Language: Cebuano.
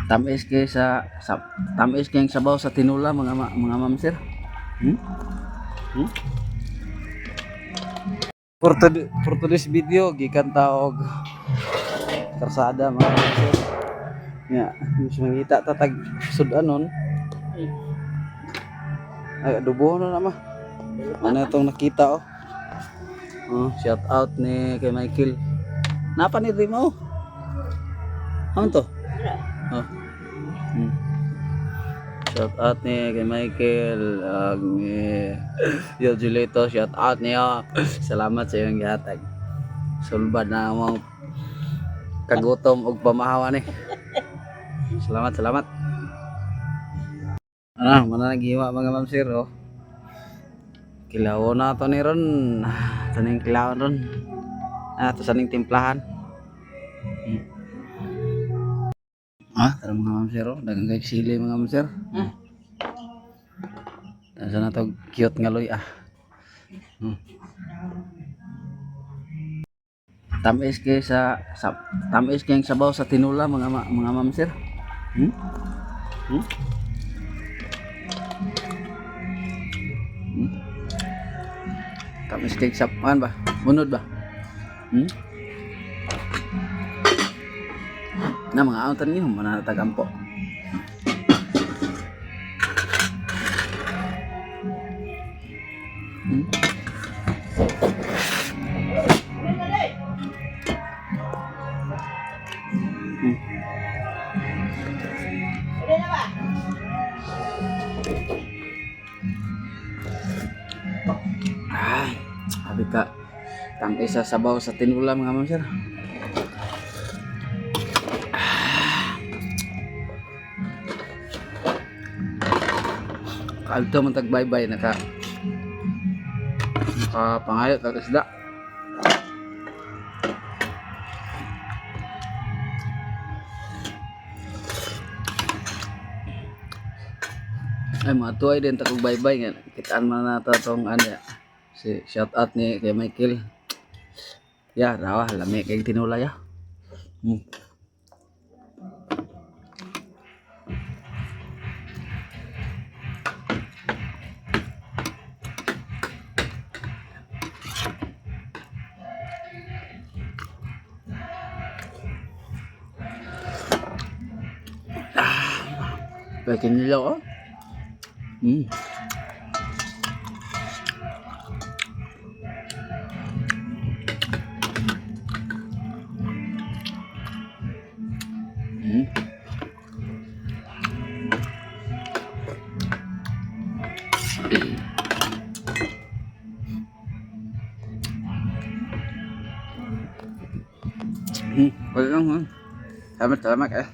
Tamis kay sa tamis kay sabaw sa tinula, mga ma'am sir. Hmm? Hmm? For today's video, gikan ta og karsada, mga ma'am sir. Ya, mas mangita ta tag sudanon. Ay, adobo na naman. Ano itong nakita, oh? Oh, shout out ni kay Michael. Napa ni Rimo? Ano to? Oh. Shout out ni kay Michael, ag ni Yo Julito, shout out niyo. Salamat sa iyong gihatag. Sulbad na among kagutom og pamahaw ni. Salamat, salamat. Ano, mana nagiwa, mga ma'am sir, oh. Kilaw na to ni ron. Taning kilaw ron. Ah, to saning timplahan. Ah, tara, mga ma'am sir, oh. Daghang kay sili, mga ma'am sir. Asa na to cute nga loy, ah. Tamis kay sa tamis kay sabaw sa tinula, mga ma'am sir. Hmm? Hmm? Hmm? Tamis kay sa an ba? Bunod ba? Hmm? Na mga auntan niyo mana tagampo. Pwede na ba? Ay, sabi ka, tangkay sa sabaw sa tinula, mga ma'am sir. Ah. Kalto man tag bye-bye, naka pangayo tag isda. Ay, mga tuway din tagog bye-bye nga. Kitaan man na to tong ano ya. Si shout out ni kay Michael. Ya, rawa lami kay tinula ya. Ah, pwede nila, oh. Wala lang, ha. Salamat, salamat eh.